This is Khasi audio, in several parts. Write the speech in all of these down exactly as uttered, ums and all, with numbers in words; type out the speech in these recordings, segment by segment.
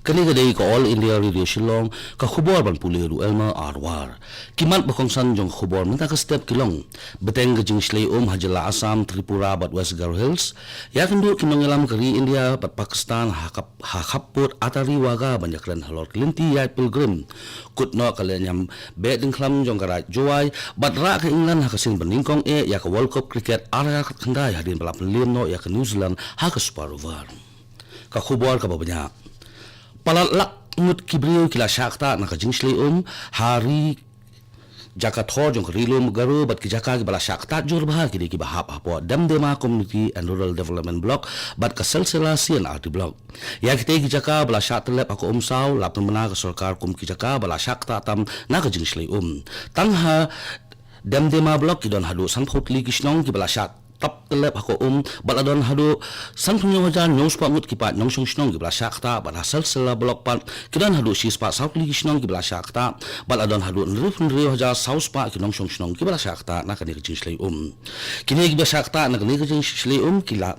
Kane ka dei ka All India Radio Shillong, ka khubor ban pule ruh Elmer Arwar. Ki mat ba kongsan jong ka khubor mynta ka step ki long: Bteng ka jingshlei um ha jylla Assam, Tripura bad West Garo Hills. Ïakynduh ki nongïalam ka ri India bad Pakistan ha kap, ha khappud Attari Wagah ban ïakren halor ka lynti ïaid pilgrim. Kut noh ka lehniam beh dyngkhlam jong ka Raij Jowai bad rah ka England ha ka sien ba nyngkong eh ïa ka World Cup Cricket ar hajar khyndai hadien ba la pynliem noh ïa ka New Zealand ha ka Super Over. Ka khubor kaba bniah: Palat lak ngut ki briew ki la shah ktah na ka jingshlei um ha ri jaka thor jong ka Ri Lum Garo bad ki jaka kiba la shah ktah jur bha ki dei kiba hap hapoh Demdema Community and Rural Development Block bad ka Selsela C and R D Block. Ïa kitei ki jaka ba la shah tyllep ha ka um saw la pynbna ka sorkar kum ki jaka ba la shah ktah tam na ka jingshlei um. Tang ha Demdema Block ki don haduh sanphew tylli ki shnong kiba la shah tap tyllep ha ka um bad la don haduh sanphew hynñiew hajar hynñiew spah ngut ki paid nongshong shnong kiba la shah ktah, bad ha Selsela Block pat ki don haduh shispah saw tylli ki shnong kiba la shah ktah bad la don haduh hynriewphew hynriew hajar saw spah ki nongshong shnong kiba la shah ktah na kane ka jingshlei um. Kine kiba shah ktah na kane ka jingshlei um ki la,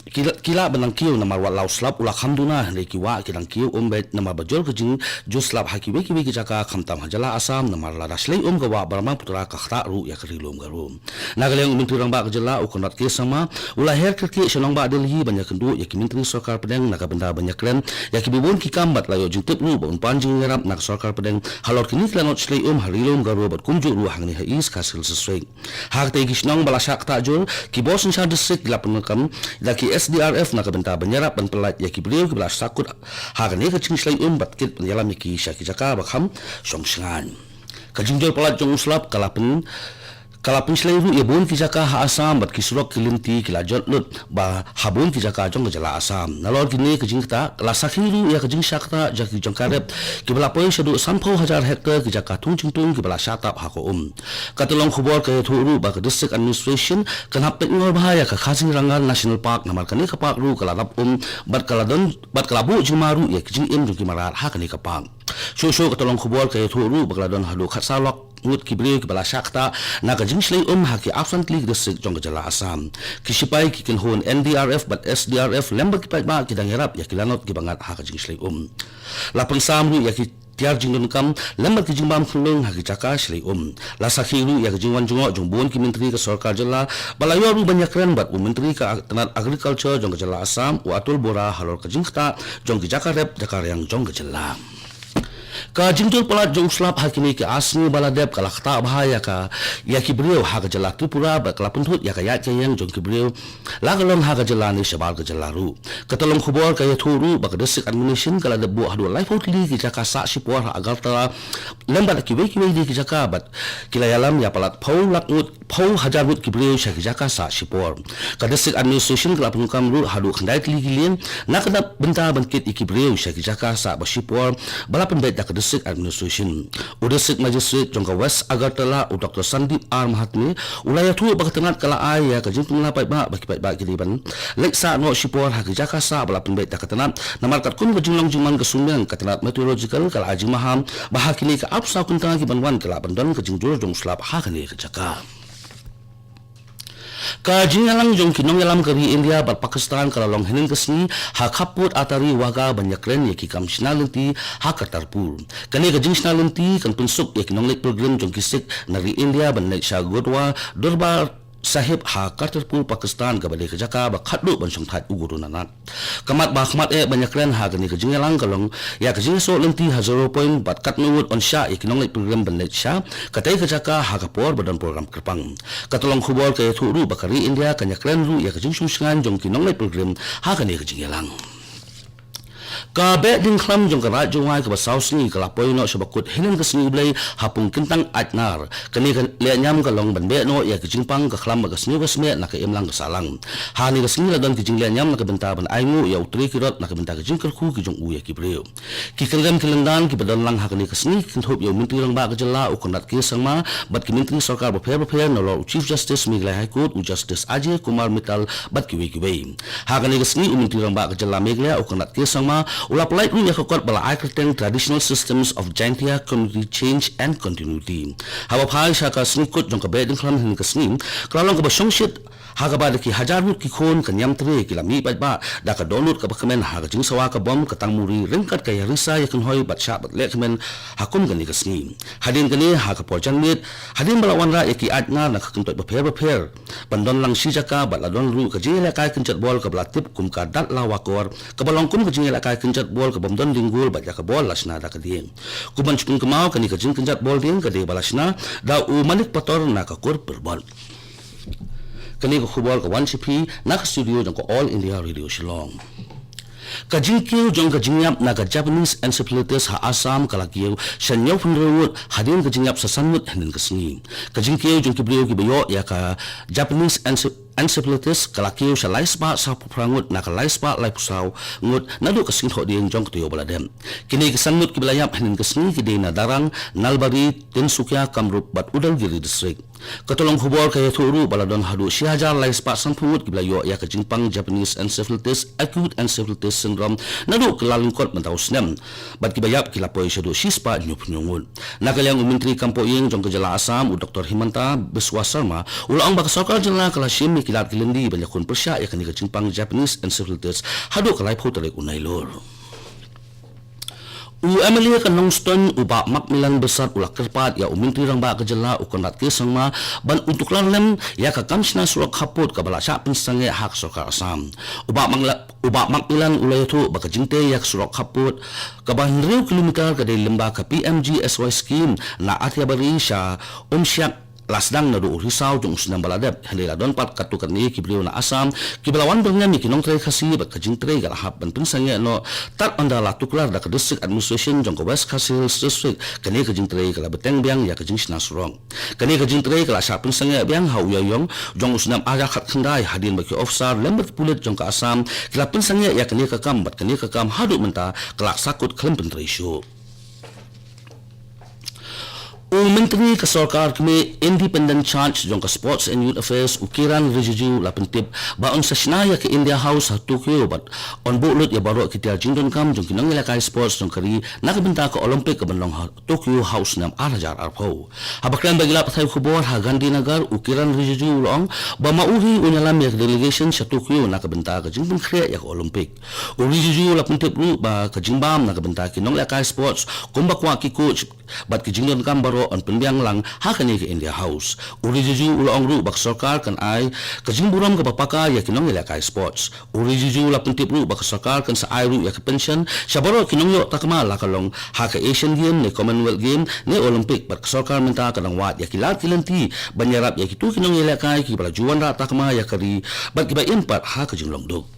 ki la, ki lah ban nang kiew namar wat la u slap u la kham duna, hynrei ki wah ki dang kiew um beit namar ba jur ka jingjur slap ha kiwei kiwei ki jaka khamtam ha jylla Assam namar lada shlei um ka wah Brahmaputra ka ktah ruh ïa ka Ri Lum Garo. Na ka liang u Myntri Rangbah ka jylla u Conrad K Sangma u la her kyrkieh sha nongbah Delhi ban ïakynduh ïa ki myntri sorkar pdeng na ka bynta ban ïakren ïa kiba bun ki kam bad la ïoh jingtip ruh ba un pan jingïarap na ka sorkar pdeng halor kine ki lanot shlei um ha Ri Lum Garo bad kumjuh ruh hangne ha East Khasi Hills District. Ha katei ki shnong ba la shah ktah jur, ki bor synshar district ki la pyndonkam da ki S D R F na ka bynta ban ïarap ban pyllait ïa ki briew kiba la shah kut ha kane ka jingshlei um bad kit ban ïalam ïa ki sha ki jaka ba kham shong shngaiñ. Ka jingjur palat jong u slap ka la pyn, ka la pynshlei ruh ïa bun ki jaka ha Assam bad ki surok ki lynti ki la jot lut bha ha bun ki jaka jong ka jylla Assam. Nalor kine ki jingktah la sakhi ruh ïa ka jingshah ktah jaka jong ka rep kiba la poi shaduh sanphew hajar hektar ki jaka thung jingthung kiba la shah tap ha ka um. Ka tyllong khubor ka ïathuh ruh ba ka District Administration kan hap peit ngor bha ïa ka Kaziranga National Park namar kane ka park ruh ka la dap um bad ka la don, bad ka la buh jingma ruh ïa ka jingim jong ki mrad ha kane ka park. Shuh shuh ka tyllong khubor ka ïathuh ruh ba ka la don haduh khatsaw lak ngut ki briew kiba la shah ktah na ka jingshlei um ha ki arphew san tylli ki district jong ka jylla Assam. Ki shipai ki kynhun N D R F bad S D R F lem bad ki paidbah ki dang ïarap ïa ki lanot kiba ngat ha ka jingshlei um. La pynsam ruh ïa ki tiar jingdonkam lem bad ki jingbam khunlung ha ki jaka shlei um. La sakhi ruh ïa ka jingwan jngoh jong bun ki myntri ka sorkar jylla ba la ïoh ruh ban ïakren bad u Myntri ka tnat Agriculture jong ka jylla Assam u Atul Bora halor ka jingktah jong ki jaka rep jaka riang jong ka jylla. Ka jingjur palat jong u slap ha kine ki ar sngi ba la dep ka la ktah bha ïa ka, ïa ki briew ha ka jylla Tripura bad ka la pynthut ïa ka ïaid ka ïeng jong ki briew la ka long ha ka jylla ne shabar ka jylla ruh. Ka tyllong khubor ka ïathuh ruh ba ka District Administration ka la dep buh haduh laiphew tylli ki jaka sah shipor ha Agartala lem bad kiwei kiwei de ki jaka bad ki la ïalam ïa palat phew lak ngut, phew hajar ngut ki briew sha ki jaka sah shipor. Ka District Administration ka la pyndonkam ruh haduh khyndai tylli ki lieng na ka bynta ban kit ïa ki briew sha ki jaka sah ba shipor ba la pynbeit da ka District Administration. U District Magistrate jong ka West Agartala u Doctor Sandeep R Mahatme u la ïathuh ba ka tnat ka la ai ïa ka jingpynlah paidbah ba ki paidbah ki dei ban leit sah noh shipor ha ki jaka sah ba la pynbeit da ka tnat namar katkum ka jinglong jingman ka suiñbeng ka tnat meteorological ka la ai jingmaham ba ha kine ki arphew saw kynta ki ban wan ka lah ban don ka jingjur jong u slap ha kane ka jaka. Ka jingïalang jong ki nongïalam ka ri India bad Pakistan ka la long hynnin ka sngi ha khappud Attari Wagah ban ïakren ïa ki kam shna lynti ha Kartarpur. Kane ka jingshna lynti kan pynsuk ïa ki nongleit pilgrim jong ki Sikh na ri India ban leit sha Gurdwara Durbar Sahib ha Kartarpur Pakistan kaba dei ka jaka ba khadduh ban shongthait u Guru Nanak. Ka mat ba khmat eh ban ïakren ha kane ka jingïalang ka long ïa ka jingïasoh lynti ha Zero Point bad katno ngut yn shah ïa ki nongleit pilgrim ban leit sha katei ka jaka ha ka por ba don program kyrpang. Ka tyllong khubor ka ïathuh ruh ba ka ri India kan ïakren ruh ïa ka jingshong shngaiñ jong ki nongleit pilgrim ha kane ka jingïalang. Ka Beh Dyngkhlam jong ka Raij Jowai kaba saw sngi ka la poi noh sha ba kut hynnin ka sngi U Blei ha Pungkyntang Aitnar. Kane ka lehniam ka long ban beh noh ïa ka jingpang ka khlam bad ka sniew ka smieh na ka imlang ka sahlang. Ha kane ka sngi la don ka jinglehniam na ka bynta ban ainguh ïa u Trai Kirot na ka bynta ka jingkyrkhu ki jong u ïa ki briew. Ki kyndem ki lyndan kiba don lang ha kane ka sngi ki kynthup ïa u Myntri Rangbah ka jylla u Conrad K Sangma bad ki myntri sorkar bapher bapher nalor u Chief Justice Meghalaya High Court u Justice Ajay Kumar Mittal bad kiwei kiwei. Ha kane ka sngi u Myntri Rangbah ka jylla Meghalaya u Conrad K Sangma U la pynlait ruh ïa ka kot ba la ai kyrteng Traditional Systems of Jaintia Community Change and Continuity. Haba phai sha ka sngi kut jong ka Behdeiñkhlam hynnin ka sngi, ka la long kaba shongshit ha kaba da ki hajar ngut ki khun ka niam tre ki la mih paidbah da ka dohnud kaba kmen ha ka jingsawa ka bom ka tangmuri ryngkat ka ïarisa ïakynhoi bad shah bad lehkmen ha kum kane ka sngi. Hadien kane ha ka por janmiet, hadien ba la wanrah ïa ki aitngar na ka kyntoit bapher bapher, ban don lang shi jaka bad la don ruh ka jingïalehkai kynjat bol kaba la tip kum ka Datlawakor, kaba long kum ka jingïalehkai kynjat bol kabym don ding gol bad ïa ka bol la shna da ka dieng. Kum ban shim kynmaw, kane ka jingkynjat bol dieng ka dei ba la shna da u Manik Pator na ka kur Pyrbot. Kane ka khubor ka wan sha phi na ka studio jong ka All India Radio Shillong. Ka jingkiew jong ka jingïap na ka Japanese encephalitis ha Assam ka la kiew sha hynñiewphew hynriew ngut hadien ka jingïap sa san ngut hynnin ka sngi. Ka jingkiew jong ki briew kiba ïoh ïa ka Japanese ence- encephalitis ka la kiew sha lai spah sawphew phra ngut na ka lai spah laiphew saw ngut naduh ka sngi Thohdieng jong ka taïew ba la dep. Kine ki san ngut kiba la ïap hynnin ka sngi ki dei na Darrang, Nalbari, Tinsukia, Kamrup bad Udalguri District. Ka tyllong khubor ka ïathuh ruh ba la don haduh shi hajar lai spah sanphew ngut kiba la ïoh ïa ka jingpang Japanese encephalitis, acute encephalitis syndrome, naduh ka la lyngkot mynta u snem. Bad kiba ïap ki la poi sha haduh shi spah hynñiewphew hynñiew ngut. Na ka liang u Myntri Kam Pohïing jong ka jylla Assam, u Doktor Himanta Biswa Sarma, u la ong ba ka sorkar jylla ka la shim ïa ki lad ki lynti ban ïakhun pyrshah ïa kane ka jingpang Japanese encephalitis haduh ka laiphew tarik u Nailur. U MLA ka Nongstoiñ u Bah Macmillan Byrsat u la kyrpad ïa u Myntri Rangbah ka jylla u Conrad K Sangma ban un tuklar lem ïa ka kam shna surok khappud kaba la shah pynsangeh ha ka sorkar Assam. U Bah Macmillan, u Bah Macmillan u la ïathuh ba ka jingtei ïa ka surok khappud kaba hynriew kilometer ka dei lyngba ka PMGSY scheme na Athiabari sha Umshiak la sdang naduh u Risaw jong u snem ba la dep, hynrei la don pat katto katne ki briew na Assam kiba la wan byrngem ïa ki nongtrei Khasi bad ka jingtrei ka la hap ban pynsangeh noh tad ynda la tuklar da ka District Administration jong ka West Khasi Hills District. Kane ka jingtrei ka la bteng biang ïa ka jingshna surok. Kane ka jingtrei ka la shah pynsangeh biang ha u Ïaïong jong u snem arhajar khatkhyndai hadien ba ki officer lem bad ki pulit jong ka Assam ki la pynsangeh ïa kane ka kam bad kane ka kam haduh mynta ka la sahkut khlem pyntrei shuh. U Myntri ka sorkar kmie Independent Charge jong ka Sports and Youth Affairs u Kiren Rijiju u la pyntip ba un sa shna ïa ka India House ha Tokyo bad un buh lut ïa baroh ki tiar jingdonkam jong ki nongïalehkai sports jong ka ri na ka bynta ka Olympic kaban long ha Tokyo ha u snem arhajar arphew. Haba kren bad ki lad pathai khubor ha Gandhinagar, u Kiren Rijiju u la ong ba ma u hi un ïalam ïa ka delegation sha Tokyo na ka bynta ka jingpynkhreh ïa ka Olympic. U Rijiju u la pyntip ruh ba ka jingbam na ka bynta ki nongïalehkai sports kumba kwah ki coach bad ki jingdonkam baroh un pynbiang lang ha kane ka India House. U Rijiju u la ong ruh ba ka sorkar kan ai ka jingburom kaba paka ïa ki nongïalehkai sports. U Rijiju u la pyntip ruh ba ka sorkar kan sa ai ruh ïa ka pension sha baroh ki nongïoh takma, la ka long ha ka Asian Game ne Commonwealth Game ne Olympic, bad ka sorkar mynta ka dang wad ïa ki lad ki lynti ban ïarap ïa kito ki nongïalehkai kiba la ju wanrah takma ïa ka ri bad kiba im pat ha ka jinglong duk.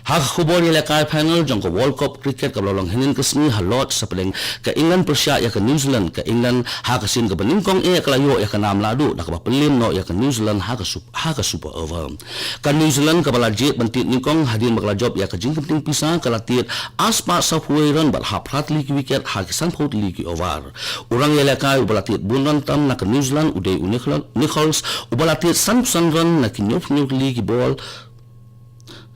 Ha ka khubor ïalehkai, final jong ka World Cup Cricket kaba la long hynnin ka sngi ha Lord's, sa pdeng ka England pyrshah ïa ka New Zealand, ka England ha ka sien kaba nyngkong eh ka la ïoh ïa ka nam lahduh da kaba pynliem noh ïa ka New Zealand ha ka sup- ha ka super over. Ka New Zealand kaba la jied ban tied nyngkong hadien ba ka la jop ïa ka jingkynting pisa ka la tied arspah sawphew wei run bad hap phra tylli ki wicket ha ki sanphew tylli ki over. U rangïalehkai uba la tied bun run tam na ka New Zealand u dei u Nichol- Nichols uba la tied sanphew san run na ki hynñiewphew hynñiew tylli ki bol.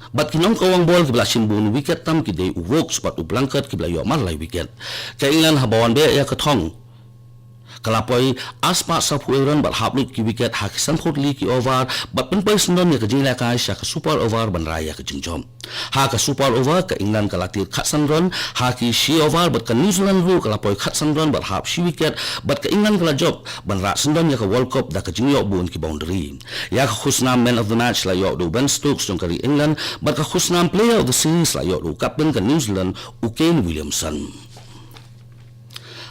Bad ki nongkawang bol kiba la shim bun wicket tam ki dei u Woakes bad u Blunkett kiba la ïoh mar lai wicket. Ka England haba wan beh ïa ka thong ka la poi arspah sawphew wei run bad hap lut ki wicket ha ki sanphew tylli ki over bad pynpoi syndon ïa ka jingïalehkai sha ka super over ban rai ïa ka jingjop. Ha ka super over ka England ka la tied khatsan run ha ki shi over bad ka New Zealand ruh ka la poi khatsan run bad hap shi wicket bad ka England ka la jop ban rah syndon ïa ka World Cup da ka jingïoh bun ki boundary. Ïa ka khusnam Man of the Match la ïoh da u Ben Stokes jong ka ri England bad ka khusnam Player of the Series la ïoh da u captain ka New Zealand u Kane Williamson.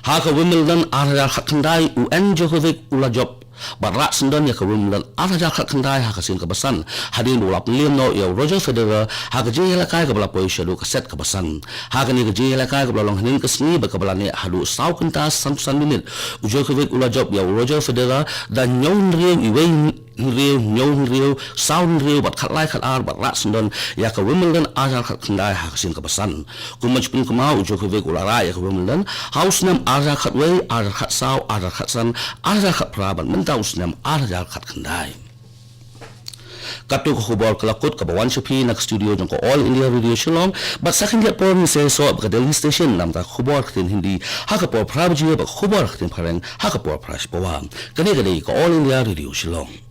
Ha ka Wimbledon arhajar khatkhyndai u N Djokovic u la jop bad rah syndon ïa ka Wimbledon arhajar khatkhyndai ha ka sien kaba san hadien ba u la pynliem noh ïa u Roger Federer ha ka jingïalehkai kaba la poi shaduh ka set kaba san. Ha kane ka jingïalehkai kaba la long hynnin ka sngi bad kaba la neh haduh saw kynta sanphew san minit, u Djokovic u la jop ïa u Roger Federer da hynñiew hynriew, iwei hynriew, hynñiew hynriew, saw hynriew bad khatlai khatar bad rah syndon ïa ka Wimbledon arhajar khatkhyndai ha ka sien kaba san. Kum ban shim kynmaw, u Djokovic u la rah ïa ka Wimbledon ha u snem arhajar khatwei, arhajar khatsaw, arhajar khatsan, arhajar khatphra bad mynta u snem arhajar khatkhyndai. Katto ka khubor ka la kut kaba wan sha phi na ka studio jong ka All India Radio Shillong, bad sa khyndiat por ngin sa ïasoh bad ka Delhi Station namar ka khubor ka ktien Hindi ha ka por phra baje bad ka khubor ka ktien Phareng ha ka por phra sha pawa. Kane ka dei ka All India Radio Shillong.